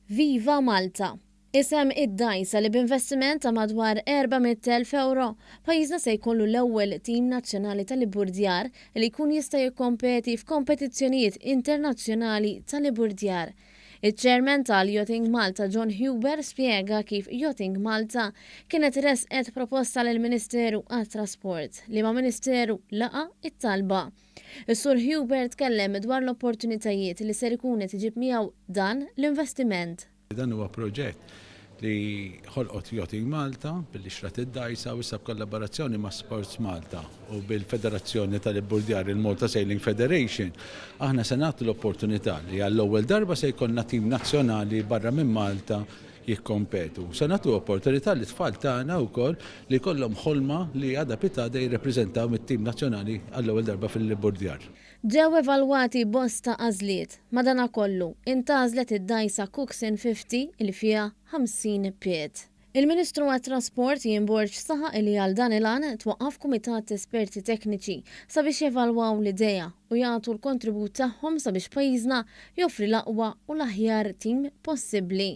Viva Malta! Isem id-dgħajsa li b'investiment ta' madwar 400,000 ewro, pajjiżna se jkollu l-ewwel tim nazzjonali tal-ibburdjar li jkun jista' jikkompeti f'kompetizzjonijiet internazzjonali tal-ibburdjar. Iċ-Chairman tal-Yachting Malta John Huber spjega kif Yachting Malta kienet ressqet proposta lill-Ministeru għat-Trasport, liema Ministeru laqa' t-talba. Is-Sur Huber tkellem dwar l-opportunitajiet li ser ikun qed iġib miegħu dan l-investiment. Dan huwa proġett li ħolqot Yachting Malta billi xtrat id-dgħajsa u issa b'kollaborazzjoni ma' Sports Malta u bil-Federazzjoni tal-Ibburdjar il-Malta Sailing Federation aħna se nagħtu l-opportunità li għall-ewwel darba se jkollna tim nazzjonali barra minn Malta jikkompetu. Se nagħtu opportunità lit-tfal tagħna wkoll li jkollhom ħolma li għada pitgħada jirrepreżentaw it-tim nazzjonali għall-ewwel darba fil-burdjar. Ġew evalwati bosta għażliet, madanakollu, intgħażlet id-dgħajsa Cookson 50 li fiha 50 pied. Il-Ministru għat-Trasport Ian Borg saħaq li għal dan il-għan twaqqaf kumitat t'esperti tekniċi sabiex jevalwaw l-idea u jagħtu l-kontribut tagħhom sabiex pajjiżna joffri l-aqwa u l-aħjar tim possibbli.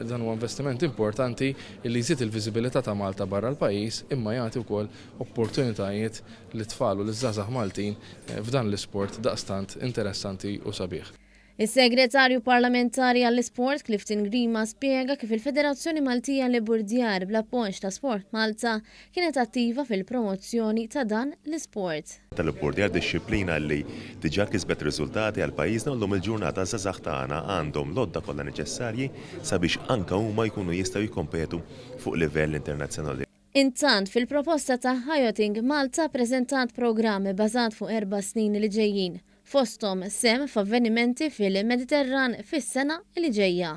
Dan huwa investiment importanti li jżid il-viżibilità ta' Malta barra l-pajjiż imma jagħti wkoll opportunitajiet lit-tfal u liż-żgħażagħ Maltin f'dan l-isport daqstant interessanti u sabiħ. Is-Segretarju Parlamentari għall-Isport Clifton Grima spjega kif il-Federazzjoni Maltija għall-Ibburdjar bl-appoġġ ta' Sport Malta kienet attiva fil-promozzjoni ta' dan l-isport. Tal-ibburdjar dixxiplina li diġà kisbet riżultati għal pajjiżna u llum il-ġurnata ż-żgħażagħ tagħna għandhom l-għodda kollha neċessarji sabiex anke huma jkunu jistgħu jikkompetu fuq livell internazzjonali. Intant, fil-proposta tagħha Yachting Malta ppreżentat programm ibbażat fuq erba' snin li ġejjin, fosthom sehem f'avvenimenti fil-Mediterran fis-sena li ġejja.